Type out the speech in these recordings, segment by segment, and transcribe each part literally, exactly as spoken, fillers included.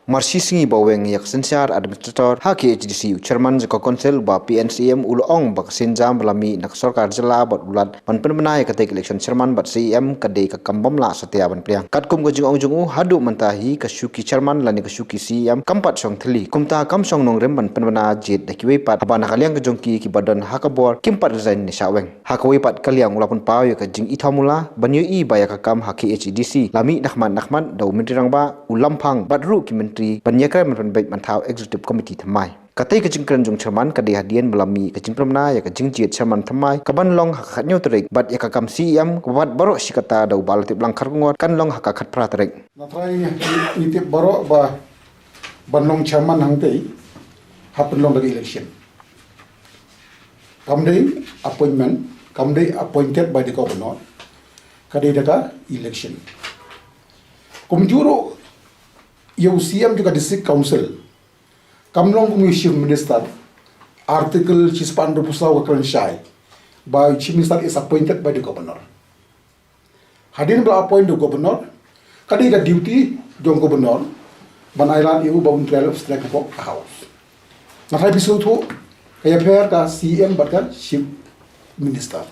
Mar shi sngi ba weng ïa ka synshar administrator ha K H A D C, u chairman jong ka council ba P N C M u la ong ba ka sienjam ba la mih na ka sorkar jylla bad u Lat ban pynbna ïa katei ka election chairman bad C E M ka dei ka kam bym lah satia ban pdiang. Katkum ka jingong jong u, haduh mynta hi ka shuki chairman lane ka shuki C E M kam pat shong thylli. Kumta kam shong nongrim ban pynbna jied da kiwei pat, haba na ka liang ka jong ki, kiba don ha ka bor kim pat resign ne shah weng. Ha kawei pat ka liang, u la pynpaw ïa ka jingithuh mula ban ïohi ba ïa ka kam ha K H A D C la mih na khmat na khmat da u Myntri Rangbah, u Lamphang, bad ruh ki myntri ban ïakren ban pynbeit ban thaw executive committee thymmai. Katei ka jingkren jong chairman ka dei hadien ba la mih ka jingpynbna ïa ka jingjied chairman thymmai kaban long ha ka khathynñiew tarik, bad ïa ka kam C E M kaba pat baroh shi katta da u Bah Latiplang Kharkongor kan long ha ka khatphra tarik. Nga trai ngi tip baroh ba ban long chairman hangtei ha pynlong da ka election. Kam dei appointment, kam dei appointed by the governor. Ka dei da ka election. Kumjuh ruh ïa u C E M jong ka district council, kam long kum u chief minister. Article shispah hynriewphew saw ka kren shai ba chief minister is appointed by the governor. Hadien ba la appoint da u governor, ka dei ka duty jong u governor ban ailad ïa u ba un trai leh u strike hapoh ka house. Nga trai phi sngewthuh ka ïapher ka C E M bad ka chief minister.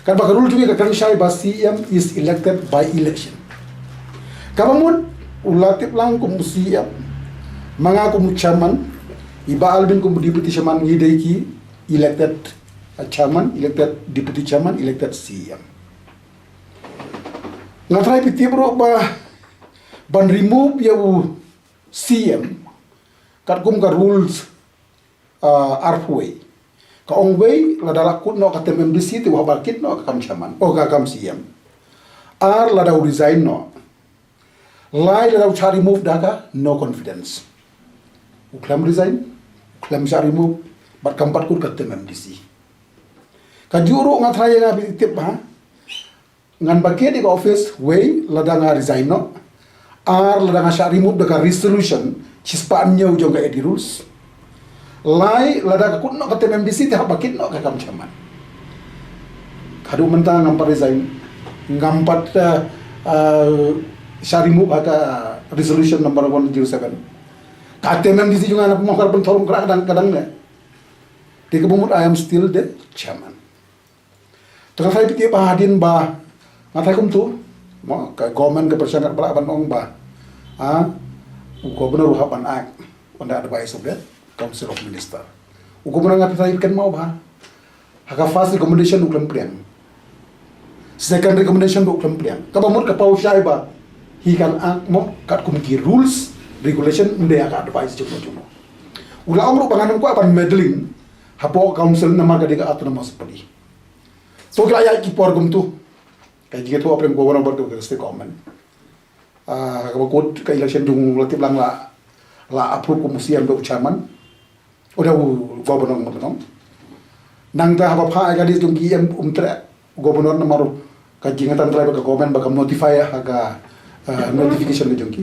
Katba ka rule jong ngi ka kren shai ba C E M is elected by election. Kaba mut u Latiplang kum u C E M, ma nga kum u chairman, i Bah Alvin kum u deputy chairman, ngi dei ki elected, uh, chairman, elected deputy chairman, elected C E M. Nga trai phi tip ruh ba ban remove ïa u C E M katkum ka rules, uh, arphew wei. Ka ong wei, lada la kut noh ka term M D C te u hap ban kit noh ka kam chairman, oh, ka kam C E M. Ar, lada u resign noh. Lai, lada u shah remove da ka no confidence. U khlem resign, u khlem shah remove, bad kam pat kut ka term M D C. Kajuh ruh nga trai ïa nga phi tip ba ngan vacate ïa ka office, wei, lada nga resign noh. Ar, lada nga shah remove da ka resolution shispah hynñiew jong ka A D rules. Lai, lada ka kut noh ka term M D C te hap ban kit noh ka kam chairman. Haduh mynta ngam pat resign, ngam pat, uh, uh, shah remove ha ka resolution number one zero seven. Ka term M D C jong nga na pynmong ka la pynthor kum ka dang, ka dang ne. Te kaba mut I am still the chairman. Te nga trai phi tip ba hadien ba nga trai kumtu, mo, ka government ka pyrshang katba lah ban ong ba, ah, u governor u hap ban act on the advice of the Council of Minister. U governor nga trai kynmaw ba ha ka first recommendation u khlem pdiang, second recommendation u khlem pdiang. Kaba mut ka paw shai ba he can act, mo, katkum ki rules, regulation, ym dei ha ka advice jong u, jong u. U la ong ruh ba ngan ym kwah ban meddling hapoh council namar ka dei ka autonomous body. To ki la ïaid ki por kumtu. Ka jingïathuh hapdeng governor bad ka state government. Ah, kaba kut ka election jong u Latiplang la, la approve kum u C E M da u chairman. Oh, da u governor, governor. Nangta haba phah ïa ka list jong ki, em, um treh u governor namar ka jingïatantrai bad ka government ba kam notify ha ka, ah, notification ka jong ki.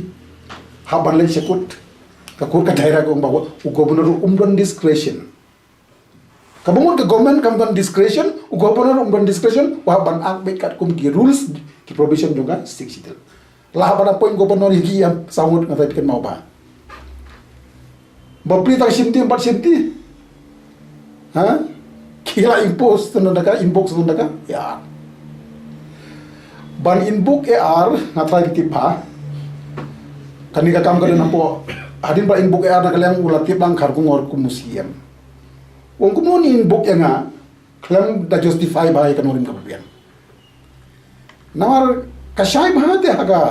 Hap ban leit sha kut. Ka kut ka direct ong ba u governor um don discretion. Kaba mut ka government kam don discretion, u governor um don discretion, u hap ban act beit katkum ki rules, ki provision jong ka Sixth Schedule. La hap ban appoint governor ïa ki ïa saw ngut, nga trai phi kynmaw ba. Ba plie tang shimti, em pat shimti. Ha? Ki la impose tang da ka, invoke tang da ka. Ïa. Ban invoke A R, nga trai phi tip ba. Kane ka kam ka dei na pdeng. Hadien ba invoke A R na ka liang u Latiplang Kharkongor kum u C E M. Ong kumno un invoke ïa nga, khlem da justify bha ïa ka nongrim kaba biang. Namar ka shai bha te ha ka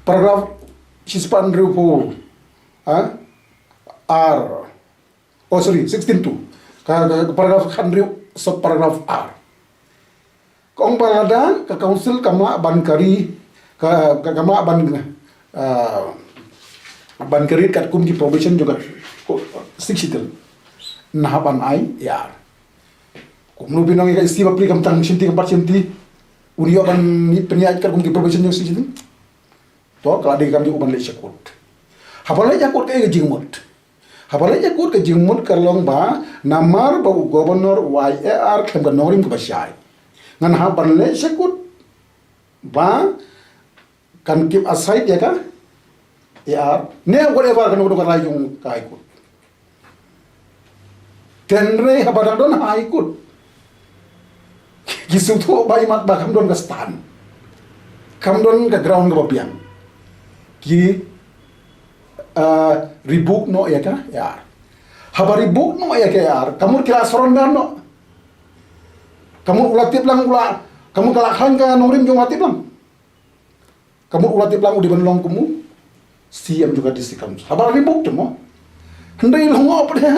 paragraph shispah hynriewphew, ha? Ar. Oh, sorry, sixteen two. Ka, ka, ka paragraph hynriew, sub paragraph ar. Ka ong ba lada ka council kam lah ban kari, ka, ka, kam lah ban, ah, ban kari katkum ki provision jong ka Sixth Schedule, un hap ban ai A R. Kumno phi ong ïa ka S T bapli kam tang shimti kam pat shimti, un ïoh ban pynïaid katkum ki provision jong Sixth Schedule? To, ka la dei ka kam jong u ban leit sha kut. Haba leit sha kut ka, eh, ka jingmut. Haba leit sha kut ka jingmut ka long ba namar ba u governor u ai A R khlem ka nongrim kaba shai, ngan hap ban leit sha kut ba kan keep aside ïa ka A R ne whatever, kano kano ka rai jong ka High Court. Hynrei haba dang don ha High Court, ki sngewthuh ba imat ba kam don ka stand, kam don ka ground kaba biang, ki, ah, revoke noh ïa ka A R. Haba revoke noh ïa ka A R, ka mut ki la surrender noh. Ka mut u la tip lang, u la, ka mut ka la khlaiñ ka nongrim jong u la tip lang. Ka mut u la tip lang u dei ban long kum u C M jong ka District Council. Haba revoke te mo. Hynrei long, o pde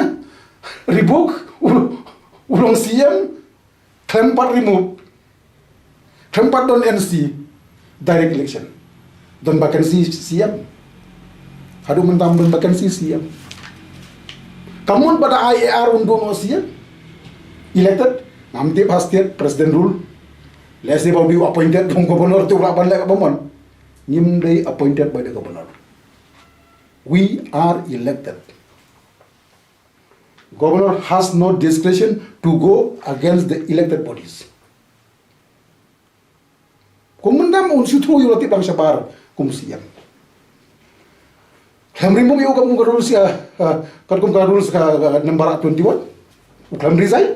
revoke u, u long C M, khlem pat remove, khlem pat don N C, direct election. Don vacancy C M. Haduh mynta don vacancy C M. Ka mut ba da ai A R un duh noh C M. Elected, ngam tip ha state president rule. Lehse ba u dei appointed by governor te u lah ban leh kaba mon. Ngim dei appointed by the governor. We are elected. Governor has no discretion to go against the elected bodies. Kum mynta un shu through ïa u la tip lang shabar kum C M. Khlem remove ïa u katkum ka rules ïa, ah, katkum ka rules ka, ka number twenty-one. U khlem resign.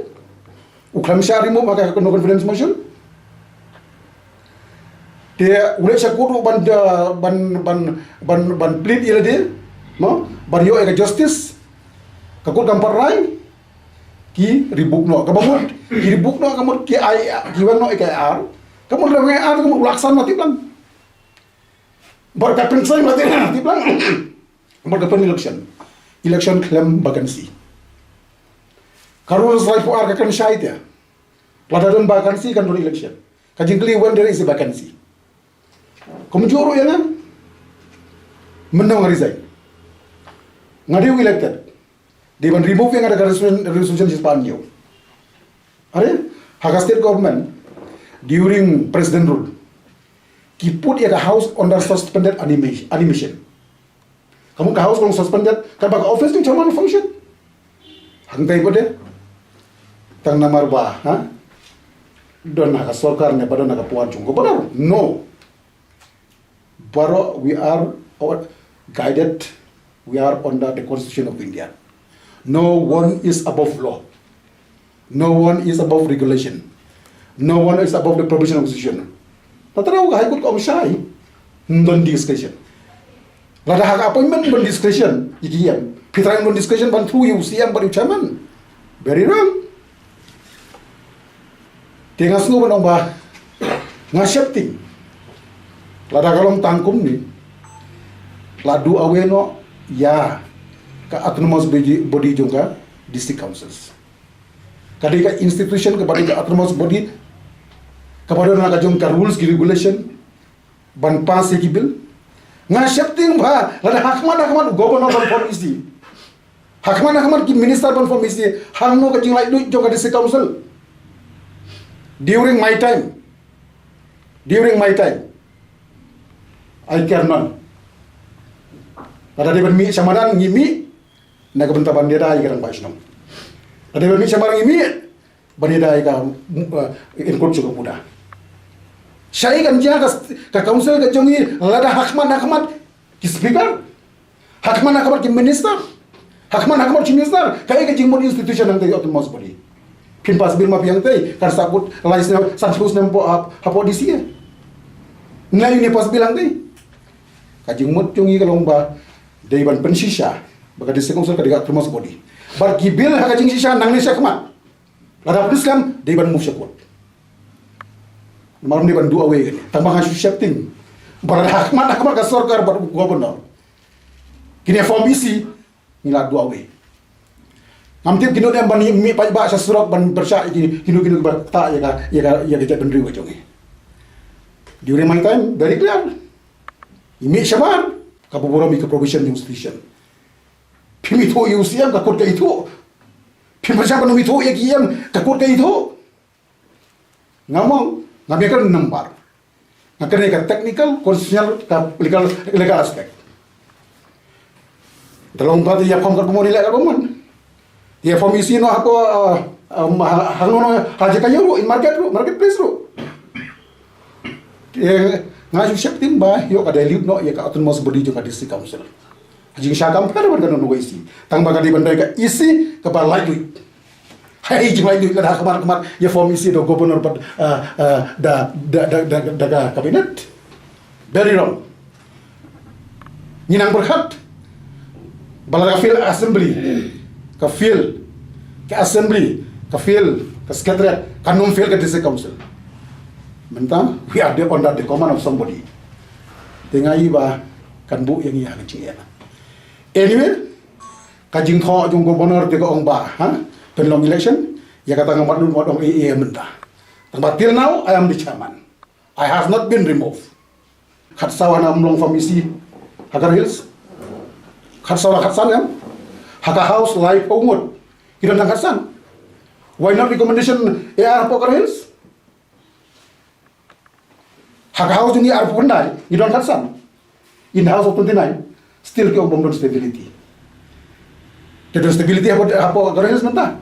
U khlem shah remove ha ka no confidence motion. Te u leit sha court ruh ban, ah, ban, ban, ban, ban plead ïa lade. Mo, ban ïoh ïa ka justice. Ka court kam pat rai. Ki revoke noh, kaba mut ki revoke noh ka mut ki ai, ki weng noh ïa ka A R. Ka mut la weng A R ka mut u la ksan la tip lang. Bad ka pynshai la tip, tip lang. Bad ka pyn election. Election khlem vacancy. Ka rules lai phuh ar ka kren shai te. Lada don vacancy kan don election. Ka jingkylli, when there is a vacancy. Kumjuh ruh ïa nga. Mynno nga resign. Nga dei u elected. Dei ban remove ïa nga da ka resolution, resolution shispah hynñiew. Are, ha ka state government, during president rule, ki put ïa ka house under suspended anima-, animation. Ka mut ka house ka long suspended, katba ka office jong chairman function. Hangtai pat de. Tang namar ba, ha? Don ha ka sorkar ne ba don ha ka power jong governor. No. Baroh, we are our-, guided, we are under the Constitution of India. No one is above law. No one is above regulation. No one is above the provision of Constitution. Tang tang ka High Court ka ong shai. Ym don discretion. Lada ha ka appointment ym don discretion ïa ki E M, phi trai ym don discretion ban through ïa u C M bad u chairman. Very wrong. Te nga sngew ban ong ba nga sheptieng, lada ka long tang kumne, la do away noh ïa ka autonomous body, body jong ka district councils. Ka dei ka institution kaba dei ka autonomous body, kaba don na ka jong ka rules, ki regulation, ban pass ïa ki bill. Nga sheptieng ba lada hakhmat hakhmat u governor ban form E C, hakhmat hakhmat ki minister ban form E C, hangno ka jinglaitluid jong ka district council? During my time, during my time, I care none. Lada dei ban mih sha madan ngi mih, na ka bynta ban ïada ïa ka rangbah shnong. Lada dei ban mih sha madan ngi mih, ban ïada ïa ka, uh, encroach ka border. Shaei kan jia ka, ka council ka jong ngi lada hakhmat hakhmat ki speaker, hakhmat hakhmat ki minister, hakhmat hakhmat ki minister, kaei ka jingmut institution hangtei, autonomous body? Phin pass bill ma phi hangtei, kan sa kut lai snem, san phew snem hapoh, hap-, hapoh D C A. Ngi la ïoh ne pass bill hangtei? Ka jingmut jong ngi ka long ba dei ban pynshisha ba ka district council ka dei ka autonomous body. Bad ki bill ha ka jingshisha nangne shakhmat, lada pynskhem, dei ban move sha court. Namar ym dei ban do away kane. Tang ba nga shu sheptieng ba lada hakhmat hakhmat ka sorkar bad u governor, kine form E C, ngi la do away. Ngam tip kino ne ban mih paidbah sha surok ban pyrshah ïa ki, kino kino kiba ktah ïa ka, ïa ka, ïa ka jaitbynriew ka jong ngi. During my time, very clear. Ngi mih sha mar, kaba burom ïa ka provision jong constitution. Phim ithuh ïa u C M, ka court ka ithuh. Phim pyrshah ban ym ithuh ïa ki E M, ka court ka ithuh. Ngam ong, ngam ïakren number. Nga kren ïa ka technical, constitutional, ka legal, legal aspect. Te long pat ïa form katba mon, ïa leh katba mon. Ïa form E C noh hapoh, uh, um, ha, hangno noh, ha jaka ïew ruh, in market ruh, marketplace ruh. Ïa, Nga ju sheptieng ba ïoh ka dilute noh ïa ka autonomous body jong ka district council. Jingshah compare bad kano kano ka E C. Tang ba ka dei ban dei ka E C kaba laitluid. Hei, jinglaitluid lada ha khmat khmat ïa form E C da u governor bad, ah, ah, da, da, da, da, da ka cabinet. Very wrong. Ngi nang pyrkhat ba lada ka fail assembly, ka fail ka assembly, ka fail ka secretariat, kan ym fail ka district council. Mynta we are there under the command of somebody. Te nga i ba kan buh ïa ngi ha ka jingeh. Anyway, ka jingthoh jong governor te ka ong ba, ha, pynlong election, ïa kata nga mat lut mat ong eh eh mynta. Tang ba till now I am the chairman. I has not been removed. Khatsaw hana ym long form E C ha Garo Hills. Khatsaw la khatsan em. Ha ka House laiphew ngut ki don tang khatsan. Why not recommendation A R hapoh Garo Hills? Ha ka House jong ngi arphew khyndai ngi don khatsan. In the House of twenty-nine, still ki ong bym don stability. Te don stability hapoh, hapoh Garo Hills mynta.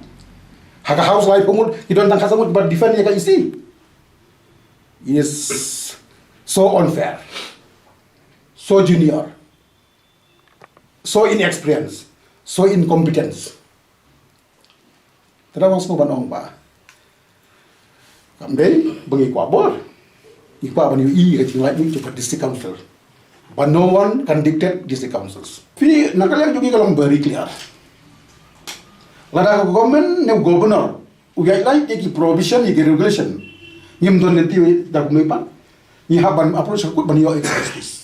Ha ka House laiphew ngut ki don tang khatsan ngut ba defend ïa ka E C. Is so unfair, so junior, so inexperienced, so incompetence. Te da wan sngewbha ban ong ba kam dei ba ngi kwah bor. Ngi kwah ban ïohi ka jinglaitluid jong ka district council. But no one can dictate district councils. Phi, na ka liang jong ngi ka long very clear. Lada ka government ne u governor u ïaid lait ïa ki provision, ïa ki regulation, ngim don lynti da kumne pat, ngi hap ban approach ha court ban ïoh access justice.